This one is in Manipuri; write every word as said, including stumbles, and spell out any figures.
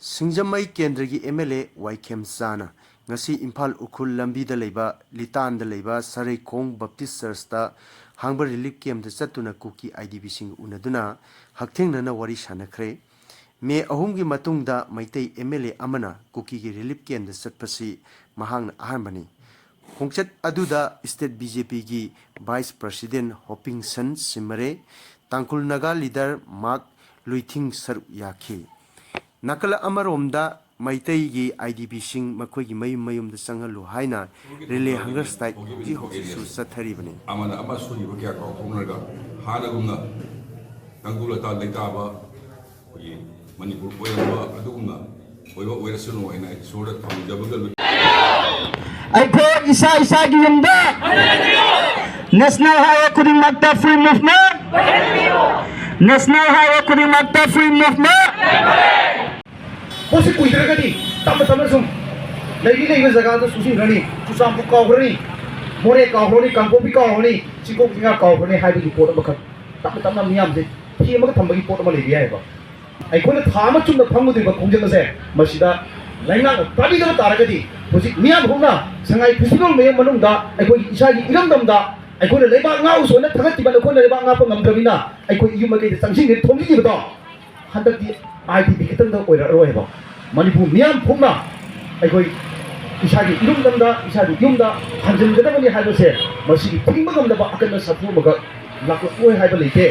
ꯁꯤꯡꯖꯃꯩ ꯀꯦꯟꯗ꯭ꯔꯒꯤ ꯑꯦꯝ ꯑꯦꯜ ꯑꯦ ꯋꯥꯏꯈꯦꯝ ꯆꯥꯅ ꯉꯁꯤ ꯏꯝꯐꯥꯜ ꯎꯈ꯭ꯔꯨꯜ ꯂꯝꯕꯤꯗ ꯂꯩꯕ ꯂꯤꯇꯥꯟꯗ ꯂꯩꯕ ꯁꯔꯩꯈꯣꯡ ꯕꯞꯇꯤꯁ ꯆꯔꯆꯇ ꯍꯥꯡꯕ ꯔꯤꯂꯤꯐ ꯀꯦꯝꯞꯇ ꯆꯠꯇꯨꯅ ꯀꯨꯀꯤ ꯑꯥꯏ ꯗꯤ ꯕꯤꯁꯤꯡꯒ ꯎꯅꯗꯨꯅ ꯍꯛꯊꯦꯡꯅꯅ ꯋꯥꯔꯤ ꯁꯥꯟꯅꯈ꯭ꯔꯦ꯫ ꯃꯦ ꯑꯍꯨꯝꯒꯤ ꯃꯇꯨꯡꯗ ꯃꯩꯇꯩ ꯑꯦꯝ ꯑꯦꯜ ꯑꯦ ꯑꯃꯅ ꯀꯨꯀꯤꯒꯤ ꯔꯤꯂꯤꯐ ꯀꯦꯝꯞꯇ ꯆꯠꯄꯁꯤ ꯃꯍꯥꯛꯅ ꯑꯍꯥꯟꯕꯅꯤ꯫ ꯈꯣꯡꯆꯠ ꯑꯗꯨꯗ ꯁ꯭ꯇꯦꯠ ꯕꯤ ꯖꯦ ꯄꯤꯒꯤ ꯚꯥꯏꯁ ꯄ꯭ꯔꯁꯤꯗꯦꯟ ꯍꯣꯄꯤꯡꯁꯟ ꯁꯤꯃꯔꯦ, ꯇꯥꯡꯈꯨꯜ ꯅꯥꯒꯥ ꯂꯤꯗꯔ ꯃꯥꯔꯛ ꯂꯨꯏꯊꯤꯡ ꯁꯔꯨꯛ ꯌꯥꯈꯤ꯫ ꯅꯥꯀꯜ ꯑꯃꯔꯣꯝꯗ ꯃꯩꯇꯩꯒꯤ ꯑꯥꯏ ꯗꯤ ꯕꯤꯁꯤꯡ ꯃꯈꯣꯏꯒꯤ ꯃꯌꯨꯝ ꯃꯌꯨꯝꯗ ꯆꯪꯍꯜꯂꯨ ꯍꯥꯏꯅ ꯔꯤꯂꯦ ꯍꯪꯒꯔ ꯁ꯭ꯇ꯭ꯔꯥꯏꯛ ꯍꯧꯖꯤꯛ ꯍꯧꯖꯤꯛꯁꯨ ꯆꯠꯊꯔꯤꯕꯅꯤ꯫ ꯑꯃꯅ ꯑꯃ ꯁꯣꯏꯈꯤꯕ ꯀꯌꯥ ꯀꯥꯎꯊꯣꯛꯅꯔꯒ ꯍꯥꯟꯅꯒꯨꯝꯅ ꯇꯪꯗꯨ ꯂꯩꯇꯥ-, ꯂꯩꯇꯥꯕ ꯑꯩꯈꯣꯏꯒꯤ ꯃꯅꯤꯄꯨꯔ ꯑꯣꯏꯔꯝꯕ ꯑꯗꯨꯒꯨꯝꯅ ꯑꯣꯏꯕ ꯑꯣꯏꯔꯁꯅꯨ ꯍꯥꯏꯅ ꯑꯩ ꯏꯁꯣꯔꯗ ꯊꯧꯅꯤꯖꯕꯒ ꯂꯣꯏ-, ꯑꯩꯈꯣꯏ ꯏꯁꯥ ꯏꯁꯥꯒꯤ ꯌꯨꯝꯗ ꯅꯦꯁꯅꯦꯜ ꯍꯥꯏꯋꯦ ꯈꯨꯗꯤꯡꯃꯛꯇ ꯐ꯭ꯔꯤ ꯃꯨꯚꯃꯦꯟ, ꯅꯦꯁꯅꯦꯜ ꯍꯥꯏꯋꯦ ꯈꯨꯗꯤꯡꯃꯛꯇ ꯐ꯭ꯔꯤ ꯃꯨꯚꯃꯦꯟ꯫ ꯄꯣꯠꯁꯤ ꯀꯨꯏꯗ꯭ꯔꯒꯗꯤ ꯇꯞꯅ ꯇꯞꯅ ꯁꯨꯝ ꯂꯩꯔꯤ ꯂꯩꯕ ꯖꯒꯥꯗ ꯁꯨꯞꯆꯤꯟꯈ꯭ꯔꯅꯤ, ꯆꯨꯔꯆꯥꯟꯄꯨꯔ ꯀꯥꯎꯈ꯭ꯔꯅꯤ, ꯃꯣꯔꯦ ꯀꯥꯎꯈ꯭ꯔꯅꯤ, ꯀꯥꯡꯄꯣꯛꯄꯤ ꯀꯥꯎꯈ꯭ꯔꯅꯤ, ꯆꯤꯡꯈꯣꯡ ꯆꯤꯡꯌꯥ ꯀꯥꯎꯈ꯭ꯔꯅꯤ ꯍꯥꯏꯕꯒꯤ ꯄꯣꯠ ꯑꯃꯈꯛ ꯇꯞꯅ ꯇꯞꯅ ꯃꯤꯌꯥꯝꯁꯦ ꯊꯦꯝꯃꯒ ꯊꯝꯕꯒꯤ ꯄꯣꯠ ꯑꯃ ꯂꯩꯕ ꯌꯥꯏꯑꯕ꯫ ꯑꯩꯈꯣꯏꯅ ꯊꯥ ꯑꯃ ꯆꯨꯝꯅ ꯐꯝꯒꯗꯧꯔꯤꯕ ꯈꯣꯡꯖꯪ ꯑꯁꯦ ꯃꯁꯤꯗ ꯂꯩꯉꯥꯛꯅ ꯇꯥꯕꯤꯗꯕ ꯇꯥꯔꯒꯗꯤ ꯍꯧꯖꯤꯛ ꯃꯤꯌꯥꯝ ꯍꯧꯅ ꯁꯉꯥꯏ ꯐꯦꯁꯇꯤꯚꯦꯜ ꯃꯌꯥꯝ ꯃꯅꯨꯡꯗ ꯑꯩꯈꯣꯏꯒꯤ ꯏꯁꯥꯒꯤ ꯏꯔꯝꯗꯝꯗ ꯑꯩꯈꯣꯏꯅ ꯂꯩꯕꯥꯛ ꯉꯥꯛꯎ ꯁꯣꯟꯅ ꯊꯥꯒꯠꯈꯤꯕ ꯑꯩꯈꯣꯏꯅ ꯂꯩꯕꯥꯛ ꯉꯥꯛꯄ ꯉꯝꯗ꯭ꯔꯕꯅꯤꯅ ꯑꯩꯈꯣꯏ ꯌꯨꯝ ꯃꯀꯩꯗ ꯆꯪꯁꯤꯟꯒꯅꯤ ꯊꯣꯝꯖꯤꯟꯈꯤꯕꯗꯣ ꯍꯟꯗꯛꯇꯤ ꯑꯥꯏ ꯗꯤ ꯕꯤ ꯈꯛꯇꯪꯗ ꯑꯣꯏꯔꯛꯑꯔꯣꯏꯕ꯫ ꯃꯅꯤꯄꯨꯔ ꯃꯤꯌꯥꯝ ꯄꯨꯝꯅ ꯑꯩꯈꯣꯏ ꯏꯁꯥꯒꯤ ꯏꯔꯝꯗꯝꯗ, ꯏꯁꯥꯒꯤ ꯌꯨꯝꯗ ꯍꯟꯖꯤꯟꯒꯗꯕꯅꯤ ꯍꯥꯏꯕꯁꯦ ꯃꯁꯤꯒꯤ ꯊꯤꯡꯕ ꯉꯝꯗꯕ ꯑꯀꯟꯕ ꯁꯥꯐꯨ ꯑꯃꯈꯛ ꯂꯥꯛꯂꯛꯂꯣꯏ ꯍꯥꯏꯕ ꯂꯩꯇꯦ꯫